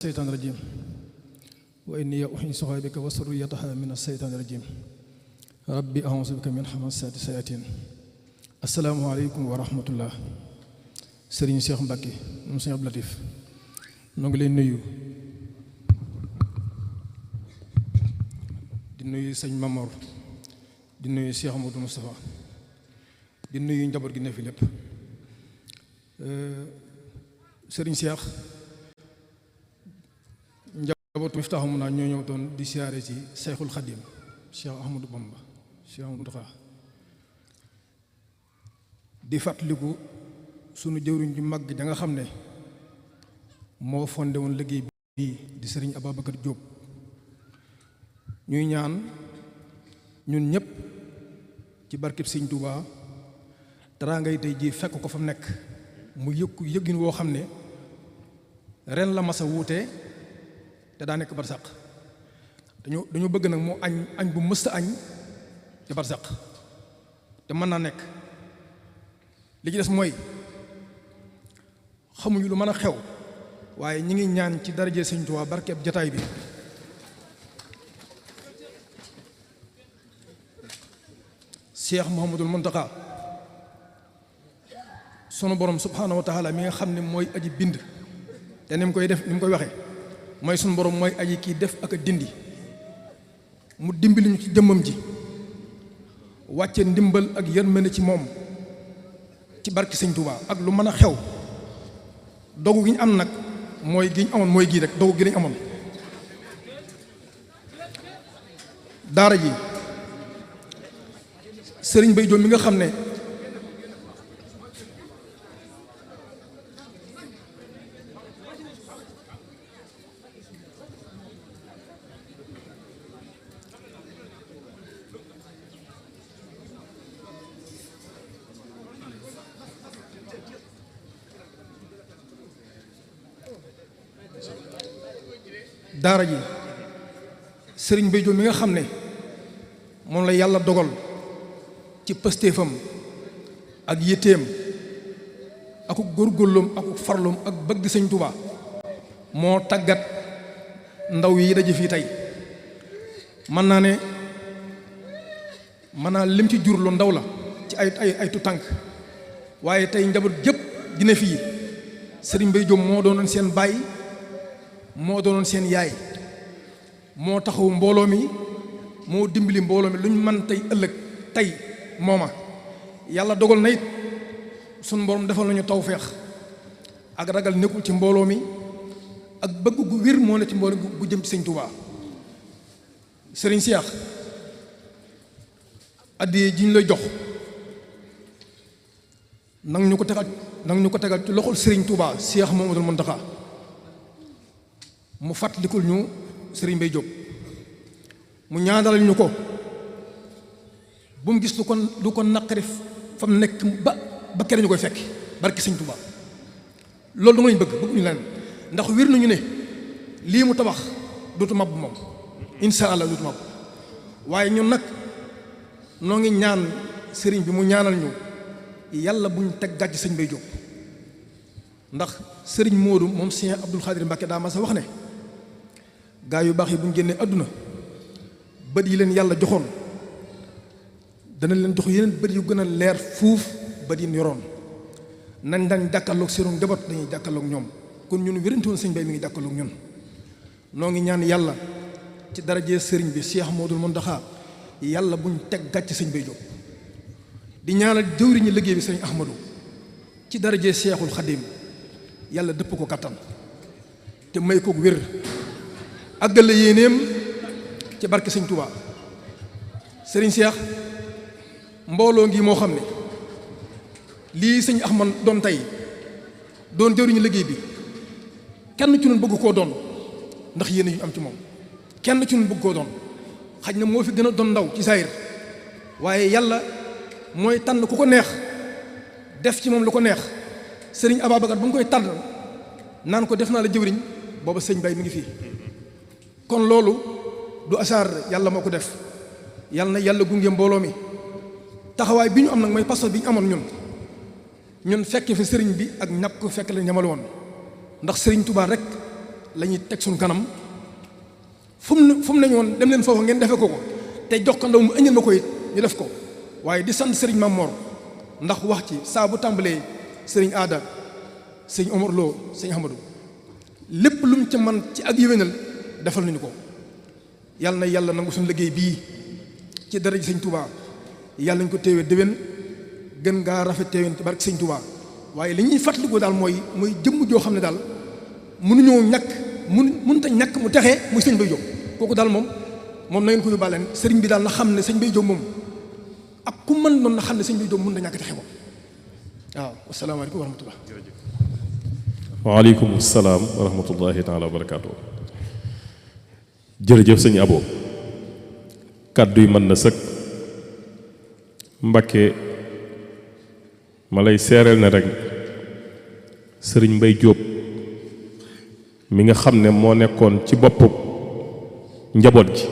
الشيطان الرجيم وإني أحيصها بك وذريتها من الشيطان الرجيم ربي أعوذ بك من همزات الشياطين السلام عليكم ورحمة الله Serigne Cheikh Mbacké moom Serigne Abdou Latif noo ngi leen nuyu di nuyu Serigne Mamor di nuyu Cheikh Amadou Moustapha di nuyu njaboot gi ne fi lépp Serigne Cheikh njabootu Miftahul Muna ñoo ñëw doon di siyaare ci Cheikhul Khadim Cheikh Ahmadou Bamba Cheikh Ahmadou Kha di fàttaliku sunu jëwriñ ju mag da nga xam ne moo fondé woon liggéey bii di Serigne Ababacar Diop ñuy ñaan ñun ñëpp ci barkeb Serigne Touba dara ngay tey ji fekk ko fa nekk mu yëggin woo xam ne ren la masa wuute te daa nekk barsàq dañu bëgg nag moo añ bu mësta añ ci barsàq te mën naa nekk li ci des mooy xamuñu lu mën a xew waaye ñi ngi ñaan ci daraje Sëñ Tuubaa barkeeb jataay bi Cheikh Mouhamadoul Mountakha sunu borom subhaanahu wa taala mi nga xam ne mooy aji bind te ni mu koy def ni mu koy waxee mooy sunu borom mooy aji kii def ak a dindi mu dimbali ñu ci jëmmam ji wàcce ndimbal ak yërmande ci moom ci barki Sëñ Tuubaa ak lu mën a xew dogu gi ñu am nag mooy gi ñu amoon mooy gii rek dogu gi ñu amoon daara ji sëriñ Bay Jóob mi nga xam ne daara ji sëriñ Bay Jóob mi nga xam ne moom la yàlla dogal ci pëstéefam ak yitteem ak góorgóorloom ak farloom ak bëgg Sëñ Tuubaa moo tàggat ndaw yi daje fii tey mën naa lim ci jur lu ndaw la ci ay tu tànk waaye tey njaboot gépp dina fii sëriñ Bay Jóob moo doonoon seen baay moo doonoon seen yaay moo taxaw mbooloo mi moo dimbali mbooloo mi lu ñu mën tey ëllëg tey mooma yàlla dogal na it sunu borom defal nañu tawfeex ak ragal nekkul ci mbooloo mi ak bëgg gu wér moo ne ci mbooloo gu jëm ci Sëñ Tuubaa sëriñ Cheikh addiye ji ñu lay jox nang ñu ko tegal ci loxol sëriñ Tuubaa Cheikh Mouhamadoul Mountakha mu fàttalikul ñu sëriñ Bay Jóob mu ñaanalal ñu ko bu mu gis lu ko naqari fa mu nekk ba kere ñu koy fekk barki Sëñ Tuubaa loolu da nga lañ bëgguñu leen ndax wér nañu ne lii mu tabax dootu mab moom insha allah dootu mab waaye ñun nag noo ngi ñaan sëriñ bi mu ñaanal ñu yàlla buñ teg gàcc Sëñ Bay Jóob ndax sëriñ Moodu moom Sëñ Abdul Xaadir Mbàkke daa ma sa wax ne gaa yu baax yi bu ñu génnee àdduna bët yi leen yàlla joxoon dana leen jox yeneen bët yu gën a leer fuuf bët yi yoroon nañ daan jàkkaarloog seenu njaboot dañuy jàkkaarloog ñoom kon ñun wérante woon Sëñ Bay mi ngi jàkkaarloog ñun noo ngi ñaan yàlla ci darajee sëriñ bi Cheikh Mouhamadoul Mountakha yàlla buñ teg gàcc Sëñ Bay Jóob di ñaanal jëwriñu liggéey bi Sëriñ Ahmadou ci darajee Cheikhul Khadim yàlla dëpp ko kattan te may ko wér àggale yéenéem ci barke Sëñ Tuubaa sëriñ Cheikh mbooloo ngi moo xam ne lii Sëñ Ahmad doon tey doon jëwriñu liggéey bi kenn ci ñun bëgg koo doon ndax yéene yu am ci moom kenn ci ñun bëgg koo doon xaj na moo fi gën a doon ndaw ci saayir waaye yàlla mooy tànn ku ko neex def ci moom lu ko neex sëriñ Ababacar bu mu koy tànn naan ko def naa la jëwriñ booba Sëñ Bay mi ngi fii kon loolu du asaar yàlla moo ko def yàlla na yàlla gunge mbooloo mi taxawaay bi ñu am nag mooy pastor bi ñu amoon ñun fekk fi sëriñ bi ak ñàkk ko fekk la ñamal woon ndax sëriñ Tuubaa rek la ñuy teg suñu kanam fu mu nañu woon dem leen foofu ngeen defe ko te jox ko ndaw mu ëññal ma ko it ñu def ko waaye di sant sëriñ Mamor ndax wax ci saa bu tàmbalee sëriñ Aada sëriñ Omar Lo sëriñ Ahmadou lépp lu mu ca man ci ak yéwénal defal nañu ko yàlla na yàlla nangu suñu liggéey bii ci dara ji sëñ Touba yàlla nañu ko téewee déwén gën ngaa rafet téewén ci barke sëñ Touba waaye li ñuy fàttaliku daal mooy jëmm joo xam ne daal mënuñoo ñàkk mënut a ñàkk mu texee muy sëñ Bay Jóob kooku daal moom na ngeen ko yóbbaale sëriñ bi daal na xam ne sëñ Bay Jóob moom ak ku mën noonu na xam ne sëñ Bay Jóob mën na ñàkk texe moom waaw asalaamaaleykum wa rahmatullah waaleykum salaam wa rahmatullahi taala wa barakaatu. jërëjëf sëñ Abo kàddu yi mën na sëkk Mbakke ma lay seereel ne rek sëriñ Mbay Jóob mi nga xam ne moo nekkoon ci boppu njaboot gi